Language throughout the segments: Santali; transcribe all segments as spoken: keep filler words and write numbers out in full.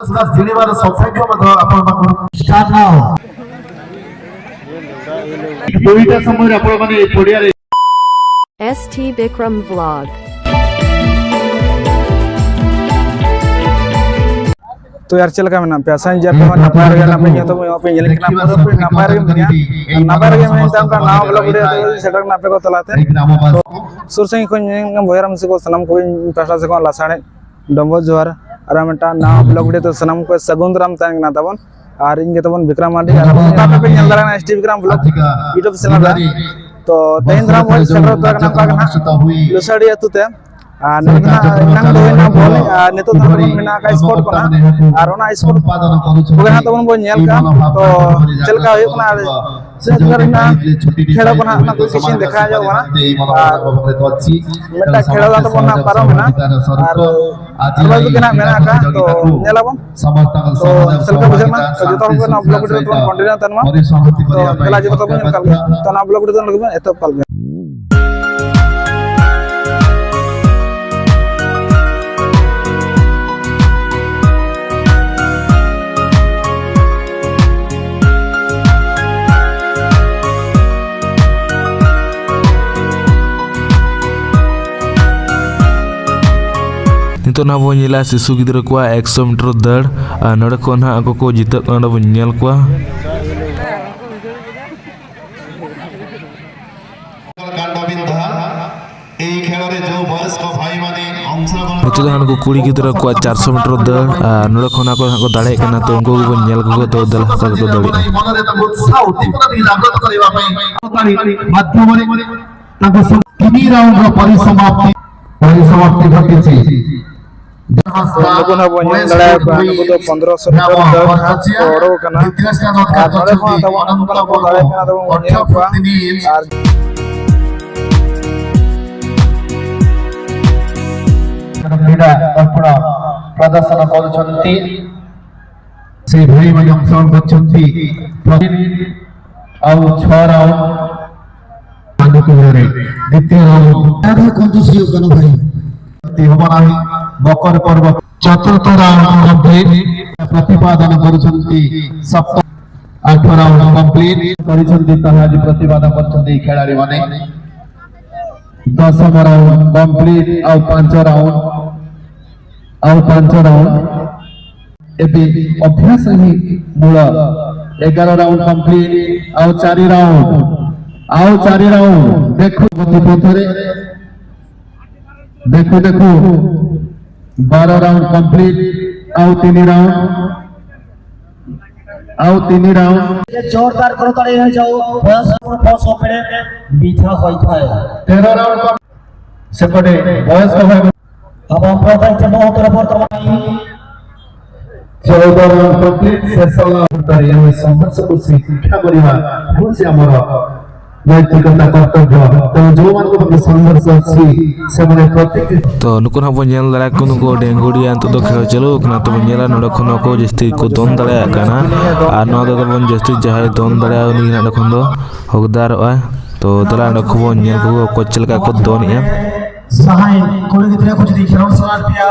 ଜିଣିବାର ସୌଭାଗ୍ୟ ମଧ୍ୟ ଆପଣମାନଙ୍କୁ। Start now। ଦୁଇଟା ସମୟରେ ଆପଣମାନେ ଏ ପଡ଼ିଆରେ। S T Bikram Vlog. ᱛᱚ ᱭᱟᱨ, ᱪᱮᱫ ᱞᱮᱠᱟ ᱢᱮᱱᱟᱜ ᱯᱮᱭᱟ? ᱟᱥᱟᱧ ᱡᱮ ᱟᱯᱮ ᱦᱚᱸ ᱱᱟᱯᱟᱭ ᱨᱮᱜᱮ ᱢᱮᱱᱟᱜ ᱯᱮᱭᱟ᱾ ᱡᱚᱛᱚ ᱵᱚᱭᱦᱟ ᱯᱮ ᱧᱮᱞᱮᱫ ᱠᱟᱱᱟ, ᱯᱩᱨᱟᱹ ᱯᱩᱨᱤ ᱱᱟᱯᱟᱭ ᱨᱮᱜᱮ ᱢᱮᱱᱟᱜᱼᱟ᱾ ᱟᱨ ᱱᱟᱯᱟᱭ ᱨᱮᱜᱮ ᱢᱮᱱᱟᱜ ᱛᱟᱢ ᱠᱷᱟᱱ ᱱᱟᱣᱟ vlog video ᱨᱮ ᱥᱮᱴᱮᱨ ᱠᱟᱱᱟ ᱟᱯᱮ ᱠᱚ ᱛᱟᱞᱟᱛᱮ᱾ ᱛᱚ ᱥᱩᱨ ᱥᱟᱺᱜᱤᱧ ᱠᱷᱚᱱ ᱧᱮᱞ ᱠᱟᱱ ᱵᱚᱭᱦᱟ ᱨᱮ ᱢᱤᱥᱤ ᱠᱚ ᱥᱟᱱᱟᱢ ᱠᱚᱜᱮ ᱤᱧ ᱯᱟᱦᱴᱟ ᱥᱮᱫ ᱠᱷᱚᱱ ᱞᱟᱥᱟᱲᱦᱮᱫ ᱰᱚᱢᱵᱚ ᱡᱚᱦᱟᱨ᱾ ᱟᱨ ᱢᱤᱫᱴᱟᱝ ᱱᱟᱣᱟ vlog video ᱛᱮ ᱥᱟᱱᱟᱢ ᱠᱚ ᱥᱟᱹᱜᱩᱱ ᱫᱟᱨᱟᱢ ᱛᱟᱦᱮᱱ ᱠᱟᱱᱟ ᱛᱟᱵᱚᱱ᱾ ᱟᱨ ᱤᱧ ᱜᱮ ᱛᱟᱵᱚᱱ ᱵᱤᱠᱨᱚᱢ ᱢᱟᱨᱰᱤ, ᱟᱨ ᱱᱚᱝᱠᱟ ᱟᱯᱮ ᱯᱮ ᱧᱮᱞ ᱫᱟᱲᱮᱭᱟᱜ ᱠᱟᱱᱟ S T Bikram Vlog YouTube channel ᱨᱮ᱾ ᱛᱚ ᱛᱮᱦᱮᱧ ᱫᱚ ᱱᱟᱦᱟᱜ ᱵᱚᱱ ᱥᱮᱴᱮᱨ ᱩᱛᱟᱹᱨ ᱟᱠᱟᱱᱟ ᱚᱠᱟ ᱠᱟᱱᱟ ᱞᱩᱥᱟᱹᱲᱤ ᱟᱹᱛᱩ ᱛᱮ᱾ ᱟᱨ ᱱᱚᱰᱮ ᱱᱟᱦᱟᱜ ᱮᱱᱟᱝ ᱫᱚ ᱦᱩᱭᱱᱟ ᱵᱚᱞ, ᱟᱨ ᱱᱤᱛᱚᱜ ᱫᱚ ᱱᱟᱦᱟᱜ ᱵᱚᱱ ᱢᱮᱱᱟᱜ ᱟᱠᱟᱫ sport ᱠᱚ ᱱᱟᱦᱟᱜ᱾ ᱟᱨ ᱚᱱᱟ sport ᱠᱚᱜᱮ ᱱᱟᱦᱟᱜ ᱛᱟᱵᱚᱱ ᱵᱚᱱ ᱧᱮᱞ ᱠᱟᱜᱼᱟ᱾ ᱛᱚ ᱪᱮᱫ ᱞᱮᱠᱟ ᱦᱩᱭᱩᱜ ᱠᱟᱱᱟ ᱟᱨ ᱪᱮᱫ ᱞᱮᱠᱟ ᱨᱮᱱᱟᱜ ᱠᱷᱮᱞ ᱠᱚ ᱱᱟᱦᱟᱜ ᱚᱱᱟ ᱠᱚ ᱠᱤᱪᱷᱩᱧ ᱫᱮᱠᱷᱟᱣ ᱧᱚᱜ ᱠᱟᱱᱟ᱾ ᱟᱨ ᱢᱤᱫᱴᱟᱝ ᱠᱷᱮᱞ ᱫᱚ ᱛᱟᱵᱚᱱ ᱱᱟᱦᱟᱜ ᱯᱟᱨᱚᱢ ᱮᱱᱟ᱾ ᱟᱨ ᱟᱨ ᱵᱟᱫᱽ ᱵᱟᱹᱠᱤ ᱱᱟᱦᱟᱜ ᱢᱮᱱᱟᱜ ᱟᱠᱟᱫ, ᱛᱚ ᱧᱮᱞ ᱟᱵᱚᱱ᱾ ᱛᱚ ᱪᱮᱫ ᱞᱮᱠᱟ ᱵᱩᱡᱷᱟᱹᱜ ᱠᱟᱱᱟ? ᱛᱚ ᱡᱚᱛᱚ ᱦᱚᱲ ᱜᱮ ᱱᱚᱣᱟ vlog video ᱛᱮᱵᱚᱱ continue ᱛᱟᱦᱮᱱ ᱢᱟ᱾ ᱛᱚ ᱫᱮᱞᱟ ᱡᱚᱛᱚ ᱵᱚᱱ ᱧᱮᱞ ᱠᱟᱜ ᱞᱮᱜᱮ᱾ ᱛᱚ ᱱᱚᱣᱟ vlog video ᱫᱚ ᱱᱚᱰᱮ ᱜᱮᱵᱚᱱ ᱮᱛᱚᱦᱚᱵ ᱠᱟᱜ ᱞᱮᱜᱮ᱾ ᱱᱤᱛᱚᱜ ᱱᱟᱦᱟᱜ ᱵᱚᱱ ᱧᱮᱞᱟ ᱥᱤᱥᱩ ᱜᱤᱫᱽᱨᱟᱹ ᱠᱚᱣᱟᱜ ᱮᱠᱥᱚ ᱢᱤᱴᱟᱨ ᱫᱟᱹᱲ, ᱟᱨ ᱱᱚᱰᱮ ᱠᱷᱚᱱ ᱱᱟᱦᱟᱜ ᱚᱠᱚᱭ ᱠᱚ ᱡᱤᱛᱟᱹᱜ ᱠᱟᱱᱟ, ᱚᱸᱰᱮ ᱵᱚᱱ ᱧᱮᱞ ᱠᱚᱣᱟ᱾ ᱠᱟᱱᱰᱚᱵᱤᱱᱫᱷᱟ, ᱮᱭ ᱠᱷᱮᱞᱚ ᱨᱮ ᱡᱚ ᱵᱚᱭᱚᱥ ᱠᱚ ᱵᱷᱟᱭ ᱢᱟᱱᱮ ᱚᱝᱥᱚᱜᱨᱚᱦᱚᱱ ᱱᱤᱛᱚᱜ ᱫᱚ ᱦᱟᱱᱠᱩ ᱠᱩᱲᱤ ᱜᱤᱫᱽᱨᱟᱹ ᱠᱚᱣᱟᱜ ᱪᱟᱨᱥᱚ ᱢᱤᱴᱟᱨ ᱫᱟᱹᱲ, ᱟᱨ ᱱᱚᱰᱮ ᱠᱷᱚᱱ ᱟᱠᱚ ᱦᱟᱸᱜ ᱠᱚ ᱫᱟᱲᱮᱭᱟᱜ ᱠᱟᱱᱟ, ᱛᱚ ᱩᱱᱠᱩ ᱜᱮᱵᱚᱱ ᱧᱮᱞ ᱠᱚᱜᱮ, ᱛᱚ ᱫᱮᱞᱟ ᱚᱠᱟ ᱞᱮᱠᱟ ᱠᱚ ᱫᱟᱲᱮᱭᱟᱜᱼᱟ᱾ ᱢᱚᱱᱮ ᱨᱮ ᱛᱟᱵᱚ ᱩᱛᱥᱟᱦᱚ ᱩᱫᱫᱤᱯᱚᱱᱟ ᱛᱮᱜᱮ ᱡᱟᱜᱽᱨᱚᱛ ᱠᱚᱨᱮ ᱮᱢᱟ ᱯᱮ᱾ ᱢᱟᱫᱽᱫᱷᱚᱢ ᱨᱮ ᱛᱟᱵᱚ ᱥᱚᱵ ᱛᱤᱱᱤ round ᱨᱮ ᱯᱚᱨᱤᱥᱚᱢᱟᱯᱛᱤ, ᱯᱚᱨᱤᱥᱚᱢᱟᱯᱛᱤ ᱜᱷᱚᱴᱤᱪᱷᱤ᱾ ᱱᱩᱠᱩ ᱦᱚᱸ ᱵᱚᱱ ᱧᱮᱞ ᱫᱟᱲᱮᱭᱟ ᱠᱚᱣᱟ, ᱱᱩᱠᱩ ᱫᱚ ᱯᱚᱱᱫᱽᱨᱚᱥᱚ ᱢᱤᱴᱟᱨ ᱫᱟᱹᱲ ᱠᱷᱚᱱᱟᱜ ᱠᱚ ᱚᱰᱚᱠ ᱟᱠᱟᱱᱟ᱾ ᱟᱨ ᱱᱚᱰᱮ ᱦᱚᱸ ᱛᱟᱵᱚᱱ ᱚᱱᱠᱟᱱᱟᱜ ᱠᱚ ᱫᱟᱲᱮᱭᱟᱜ ᱠᱟᱱᱟ, ᱛᱟᱵᱚᱱ ᱧᱮᱞ ᱠᱚᱣᱟ᱾ ᱟᱨ କ୍ରୀଡ଼ା ଅର୍ପଣ ପ୍ରଦର୍ଶନ କରୁଛନ୍ତି। ସେ ଭାଇମାନେ ଅଂଶଗ୍ରହଣ କରିଛନ୍ତି। ଆଉ ଛଅ ରାଉଣ୍ଡ ଆଗକୁ ହେଲେ ଦ୍ୱିତୀୟ ରାଉଣ୍ଡ। ତାଠୁ କଞ୍ଜୁସ ହେଉ କାନ ଭାଇ। ହେବ ନାହିଁ। ମକର ପର୍ବ ଚତୁର୍ଥ ରାଉଣ୍ଡ ମଧ୍ୟ ପ୍ରତିପାଦନ କରୁଛନ୍ତି। ସପ୍ତ ଆଠ ରାଉଣ୍ଡ କମ୍ପ୍ଲିଟ୍ କରିଛନ୍ତି। ତାହା ଆଜି ପ୍ରତିପାଦନ କରିଛନ୍ତି ଏଇ ଖେଳାଳିମାନେ। ଦଶମ ରାଉଣ୍ଡ କମ୍ପ୍ଲିଟ୍। ଆଉ ପାଞ୍ଚ ରାଉଣ୍ଡ, ଆଉ ପାଞ୍ଚ ରାଉଣ୍ଡ। ଏବେ ଅଭ୍ୟାସ ହିଁ ମୂଳ। ଏଗାର ରାଉଣ୍ଡ କମ୍ପ୍ଲିଟ୍। ଆଉ ଚାରି ରାଉଣ୍ଡ, ଆଉ ଚାରି ରାଉଣ୍ଡ। ଦେଖୁ ଗତି ପଥରେ, ଦେଖୁ ଦେଖୁ ବାର ରାଉଣ୍ଡ କମ୍ପ୍ଲିଟ୍। ଆଉ ତିନି ରାଉଣ୍ଡ, ଆଉ ତିନି ରାଉଣ୍ଡ। ଜୋରଦାର କରତାଳି ହେଇଯାଉ। ବୟସ ବୟସ ଉପରେ ମିଠା ହୋଇଥାଏ। ତେର ରାଉଣ୍ଡ କମ୍-, ସେପଟେ ବୟସ୍କ ଭାଇ ଏବଂ ପ୍ରତ୍ୟେକ ମହୋତ୍ତର ବର୍ତ୍ତମାନ। ଚଉଦ ରାଉଣ୍ଡ କମ୍ପ୍ଲିଟ୍। ଶେଷ ରାଉଣ୍ଡ କରି ଆମେ ସଂଘର୍ଷକୁ ଶିକ୍ଷା କରିବା ହେଉଛି ଆମର ନୈତିକତା କର୍ତ୍ତବ୍ୟ। ତେଣୁ ଯେଉଁମାନଙ୍କ ପାଖରେ ସଂଘର୍ଷ ଅଛି, ସେମାନେ ପ୍ରତି ତ ᱱᱩᱠᱩ ᱱᱟᱦᱟᱜ ᱵᱚᱱ ᱧᱮᱞ ᱫᱟᱲᱮᱭᱟᱠᱚ, ᱱᱩᱠᱩ ᱰᱮᱝᱜᱩᱲᱤᱭᱟ ᱱᱤᱛᱚᱜ ᱫᱚ ᱠᱷᱮᱞ ᱪᱟᱹᱞᱩ ᱟᱠᱟᱱᱟ᱾ ᱛᱚᱵᱚᱱ ᱧᱮᱞᱟ ᱱᱚᱰᱮ ᱠᱷᱚᱱ ᱚᱠᱚᱭ ᱡᱟᱹᱥᱛᱤ ᱠᱚ ᱫᱚᱱ ᱫᱟᱲᱮᱭᱟᱜ ᱠᱟᱱᱟ᱾ ᱟᱨ ᱱᱚᱣᱟ ᱫᱚ ᱛᱟᱵᱚᱱ ᱡᱟᱹᱥᱛᱤ ᱡᱟᱦᱟᱸᱭ ᱫᱚᱱ ᱫᱟᱲᱮᱭᱟᱜᱼᱟ, ᱩᱱᱤ ᱜᱮ ᱱᱚᱰᱮ ᱠᱷᱚᱱ ᱫᱚ ᱦᱚᱠᱫᱟᱨᱚᱜᱼᱟᱭ᱾ ᱛᱚ ᱫᱮᱞᱟ ᱱᱚᱰᱮ ᱠᱷᱚᱱ ᱵᱚᱱ ᱧᱮᱞ ᱠᱚᱣᱟ ᱚᱠᱚᱭ ᱪᱮᱫ ᱞᱮᱠᱟ ᱠᱚ ᱫᱚᱱᱮᱜᱼᱟ᱾ ᱡᱟᱦᱟᱸᱭ ᱠᱩᱲᱤ ᱜᱤᱫᱽᱨᱟᱹ ᱠᱚ ᱡᱩᱫᱤ ᱠᱷᱮᱞᱳᱰ ᱥᱟᱱᱟᱭᱮᱫ ᱯᱮᱭᱟ,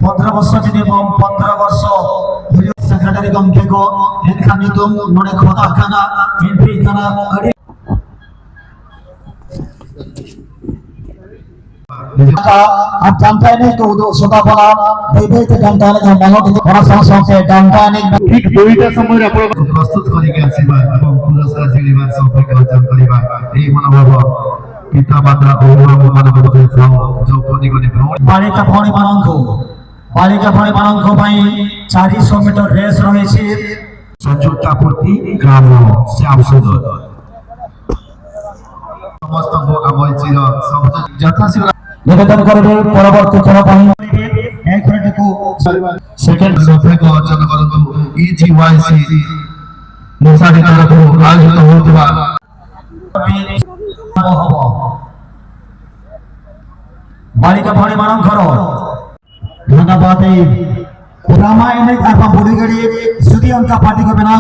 ᱯᱚᱱᱫᱽᱨᱚ ᱵᱚᱨᱥᱚ ᱢᱤᱱᱤᱢᱟᱢ, ᱯᱚᱱᱫᱽᱨᱚ ᱵᱚᱨᱥᱚ ᱦᱩᱭᱩᱜ ᱥᱮᱠᱨᱮᱴᱟᱨᱤ ᱜᱚᱢᱠᱮ ᱠᱚ, ᱮᱱᱠᱷᱟᱱ ᱧᱩᱛᱩᱢ ᱱᱚᱰᱮ ᱠᱷᱚᱫᱟ ᱠᱟᱱᱟ, ᱮᱱᱴᱨᱤ ᱠᱟᱱᱟ᱾ ᱟᱹᱰᱤ ᱟᱨ ᱰᱟᱱᱴᱟ ᱮᱱᱮᱡ ᱠᱚ ᱩᱫᱩᱜ ᱥᱚᱫᱟ ᱵᱚᱱᱟ᱾ ᱵᱟᱹᱭ ᱵᱟᱹᱭ ᱛᱮ ᱰᱟᱱᱴᱟ ᱮᱱᱮᱡ ᱦᱚᱸ ᱢᱟᱞᱚᱴ ᱤᱫᱤᱜ, ᱚᱱᱟ ᱥᱟᱶ ᱥᱟᱶᱛᱮ ᱰᱟᱱᱴᱟ ᱮᱱᱮᱡ ᱴᱷᱤᱠ ᱫᱩᱭᱴᱟ ᱥᱚᱢᱚᱭ ᱨᱮ ᱟᱯᱮ ପ୍ରସ୍ତୁତ କରିକି ଆସିବା ଏବଂ ପୁରସ୍କାର ଜିଣିବା, ସୌଭାଗ୍ୟ ଅର୍ଜନ କରିବା, ଏହି ମନୋଭାବ ପିତାମାତା, ଅଭିଭାବକମାନଙ୍କ ଯେଉଁ ପନିପନି ଭଉଣୀ ବାଳିକା ଭଉଣୀମାନଙ୍କୁ, ବାଳିକା ଭଉଣୀମାନଙ୍କ ପାଇଁ ଚାରିଶହ ମିଟର ରେସ୍ ରହିଛି। ସଞ୍ଜୁ ତାପୁର୍ତି, ଗ୍ରାମ ଶ୍ୟାମସୁନ୍ଦର। ସମସ୍ତଙ୍କୁ ଆମ ଏଥିର ସବୁ ଯଥାଶୀଘ୍ର ନିବେଦନ କରିବେ ପରବର୍ତ୍ତୀ ଥର ପାଇଁ। ଏ ଥରଟିକୁ ସେକେଣ୍ଡ ସୌଭାଗ୍ୟ ଅର୍ଜନ କରନ୍ତୁ। ଇଜିୱାଇସି ମଶାରୀ ତରଫରୁ ଆୟୋଜିତ ହେଉଥିବା ହବ। ବାଳିକା ଭଉଣୀମାନଙ୍କର ଧନ୍ୟବାଦ। ଏଇ ଡ୍ରାମା ଏଣ୍ଡ ଆପ ବୁଢ଼ୀ ଗାଡ଼ି ଯଦି ଅଙ୍କା ପାର୍ଟିକୁ ବିନା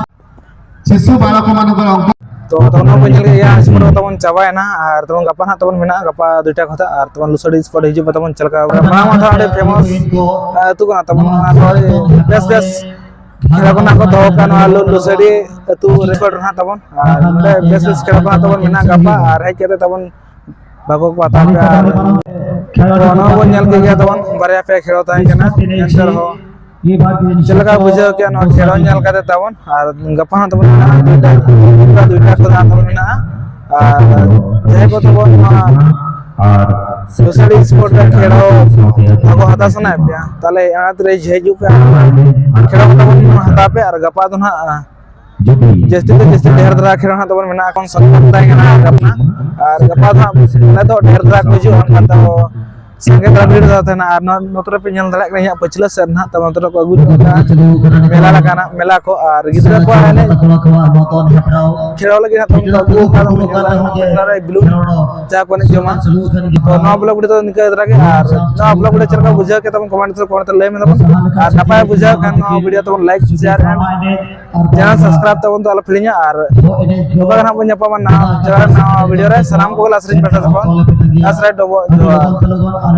ଶିଶୁ ବାଳକମାନଙ୍କର ଅଙ୍କ ତ ᱛᱟᱵᱚᱱ ᱱᱚᱣᱟ ᱠᱚ ᱧᱮᱞ ᱜᱮ ᱤᱭᱟᱹ ᱥᱯᱳᱨᱴ ᱛᱟᱵᱚᱱ ᱪᱟᱵᱟᱭᱮᱱᱟ, ᱟᱨ ᱛᱟᱵᱚᱱ ᱜᱟᱯᱟ ᱱᱟᱦᱟᱜ ᱛᱟᱵᱚᱱ ᱢᱮᱱᱟᱜᱼᱟ, ᱜᱟᱯᱟ ᱫᱩᱭᱴᱟ ᱠᱷᱚᱱ, ᱟᱨ ᱛᱟᱵᱚᱱ ᱞᱩᱥᱟᱹᱰᱤ ᱥᱯᱳᱨᱴ ᱦᱤᱡᱩᱜ ᱢᱟ ᱛᱟᱵᱚᱱ ᱪᱮᱫ ᱞᱮᱠᱟ ᱢᱟᱲᱟᱝ ᱢᱟ ᱛᱟᱵᱚᱱ ᱟᱹᱰᱤ ᱯᱷᱮᱢᱟᱥ ᱟᱹᱛᱩ ᱠᱟᱱᱟ ᱛᱟᱵᱚᱱ, ᱚᱱᱟ ᱫᱚ ᱟᱹᱰᱤ ᱵᱮᱥ ᱵᱮᱥ ᱠᱷᱮᱞᱟ ᱠᱚ ᱱᱟᱜ ᱠᱚ ᱫᱚᱦᱚ ᱠᱟᱜᱼᱟ ᱱᱚᱣᱟ ᱞᱩ-, ᱞᱩᱥᱟᱹᱰᱤ ᱟᱹᱛᱩ ᱨᱮᱠᱚᱨᱰ ᱨᱮ ᱱᱟᱜ ᱛᱟᱵᱚᱱ᱾ ᱟᱨ ᱱᱚᱰᱮ ᱵᱮᱥ ᱵᱮᱥ ᱠᱷᱮᱞᱟ ᱠᱚ ᱱᱟᱜ ᱛᱟᱵᱚᱱ ᱢᱮᱱᱟᱜᱼᱟ ᱜᱟᱯᱟ, ᱟᱨ ᱦᱮᱡ ᱠᱟᱛᱮ ᱛᱟᱵᱚᱱ ᱵᱷᱟᱜᱚ ᱠᱚ ᱦᱟᱛᱟᱣ ᱯᱮ᱾ ᱟᱨ ᱛᱚ ᱱᱚᱣᱟ ᱵᱚᱱ ᱧᱮᱞ ᱠᱮᱫ ᱜᱮᱭᱟ ᱛᱟᱵᱚᱱ, ᱵᱟᱨᱭᱟ ᱯᱮᱭᱟ ᱠᱷᱮᱞᱟ ᱛᱟᱦᱮᱸ ᱠᱟᱱᱟ, ᱮᱱᱛᱮ ᱨᱮᱦᱚᱸ ᱪᱮᱫ ᱞᱮᱠᱟ ᱵᱩᱡᱷᱟᱹᱣ ᱠᱮᱜᱼᱟ ᱱᱚᱣᱟ ᱠᱷᱮᱞᱟ ᱧᱮᱞ ᱠᱟᱛᱮ ᱛᱟᱵᱚᱱ? ᱟᱨ ᱜᱟᱯᱟ ᱦᱚᱸ ᱛᱟᱵᱚᱱ ᱢᱮᱱᱟᱜᱼᱟ ᱫᱩᱭᱴᱟ, ᱫᱩᱭᱴᱟ ᱠᱷᱚᱱ ᱛᱟᱵᱚᱱ ᱢᱮᱱᱟᱜᱼᱟ᱾ ᱟᱨ ᱡᱟᱦᱟᱸᱭ ᱠᱚ ᱛᱟᱵᱚᱱ ᱱᱚᱣᱟ ᱟᱨ ᱥᱳᱥᱟᱞ ᱥᱯᱳᱨᱴ ᱨᱮ ᱠᱷᱮᱞ ᱵᱷᱟᱜᱚ ᱦᱟᱛᱟᱣ ᱥᱟᱱᱟᱭᱮᱫ ᱯᱮᱭᱟ, ᱛᱟᱦᱚᱞᱮ ᱚᱱᱟ ᱨᱮ ᱦᱤᱡᱩᱜ ᱯᱮ, ᱠᱷᱮᱞ ᱛᱟᱵᱚᱱ ᱦᱟᱛᱟᱣ ᱯᱮ᱾ ᱟᱨ ᱜᱟᱯᱟ ᱫᱚ ᱱᱟᱦᱟᱜ ᱡᱟᱹᱥᱛᱤ ᱫᱚ ᱡᱟᱹᱥᱛᱤ ᱰᱷᱮᱨ ᱫᱷᱟᱨᱟ ᱠᱷᱮᱞ ᱦᱟᱸᱜ ᱛᱟᱵᱚᱱ ᱢᱮᱱᱟᱜᱼᱟ, ᱠᱚᱢ ᱥᱚᱢ ᱛᱟᱦᱮᱸ ᱠᱟᱱᱟ᱾ ᱟᱨ ᱜᱟᱯᱟ, ᱟᱨ ᱜᱟᱯᱟ ᱫᱚ ᱦᱟᱸᱜ ᱚᱱᱟ ᱫᱚ ᱰᱷᱮᱨ ᱫᱷᱟᱨᱟ ᱠᱚ ᱦᱤᱡᱩᱜᱼᱟ, ᱚᱱᱠᱟ ᱫᱚ ᱥᱟᱸᱜᱮ ᱫᱷᱟᱨᱟ ᱵᱷᱤᱲ ᱫᱷᱟᱨᱟ ᱛᱟᱦᱮᱱᱟ᱾ ᱟᱨ ᱱᱚᱣᱟ ᱱᱚᱛᱮ ᱨᱮᱯᱮ ᱧᱮᱞ ᱫᱟᱲᱮᱭᱟᱜ ᱠᱟᱱᱟ, ᱤᱧᱟᱹᱜ ᱯᱟᱹᱪᱷᱞᱟᱹ ᱥᱮᱫ ᱱᱟᱦᱟᱜ ᱛᱟᱵᱚᱱ ᱱᱚᱛᱮ ᱨᱮᱠᱚ ᱟᱹᱜᱩ ᱧᱚᱜ ᱠᱟᱜᱼᱟ ᱢᱮᱞᱟ ᱞᱮᱠᱟᱱᱟᱜ ᱢᱮᱞᱟ ᱠᱚ, ᱟᱨ ᱜᱤᱫᱽᱨᱟᱹ ᱠᱚᱣᱟᱜ ᱮᱱᱮᱡ ᱠᱷᱮᱞᱳᱰ ᱞᱟᱹᱜᱤᱫ ᱦᱟᱸᱜ ᱛᱟᱵᱚᱱ ᱟᱹᱜᱩ ᱠᱟᱜᱼᱟ ᱢᱮᱞᱟ ᱨᱮ ᱵᱤᱞᱩᱱ ᱡᱟᱦᱟᱸ ᱠᱚ ᱮᱱᱮᱡ ᱡᱚᱢᱟ᱾ ᱛᱚ ᱱᱚᱣᱟ ᱵᱞᱚᱜ ᱵᱷᱤᱰᱤᱭᱳ ᱫᱚ ᱱᱤᱝᱠᱟᱹ ᱫᱷᱟᱨᱟ ᱜᱮ, ᱟᱨ ᱱᱚᱣᱟ ᱵᱞᱚᱜ ᱵᱷᱤᱰᱤᱭᱳ ᱪᱮᱫ ᱞᱮᱠᱟ ᱵᱩᱡᱷᱟᱹᱣ ᱠᱮᱫ ᱛᱟᱵᱚᱱ ᱠᱚᱢᱮᱱᱴ ᱨᱮ ᱠᱚᱢᱮᱱᱴ ᱛᱮ ᱞᱟᱹᱭ ᱢᱮ ᱛᱟᱵᱚᱱ, ᱟᱨ ᱱᱟᱯᱟᱭ ᱵᱩᱡᱷᱟᱹᱣ ᱠᱷᱟᱱ ᱱᱚᱣᱟ ᱵᱷᱤᱰᱤᱭᱳ ᱛᱟᱵᱚᱱ like share and channel subscribe ᱛᱟᱵᱚᱱ ᱫᱚ ᱟᱞᱚ ᱯᱮ ᱦᱤᱲᱤᱧᱟ᱾ ᱟᱨ ᱱᱚᱝᱠᱟ ᱜᱮ ᱱᱟᱦᱟᱜ ᱵᱚᱱ ᱧᱟᱯᱟᱢᱟ ᱱᱟᱣᱟ ᱪᱮᱱᱮᱞ ᱨᱮ ᱱᱟᱣᱟ ᱵᱷᱤᱰᱤᱭᱳ ᱨᱮ᱾ ᱥᱟᱱᱟᱢ ᱠᱚᱜᱮ ᱞᱟᱥᱨᱤᱧ ᱯᱟᱦᱴᱟ ᱥᱮᱫ ᱠᱷᱚᱱ ᱞᱟᱥᱨᱟᱭ ᱰᱚᱵᱚᱜ ᱡᱚᱦᱟᱨ᱾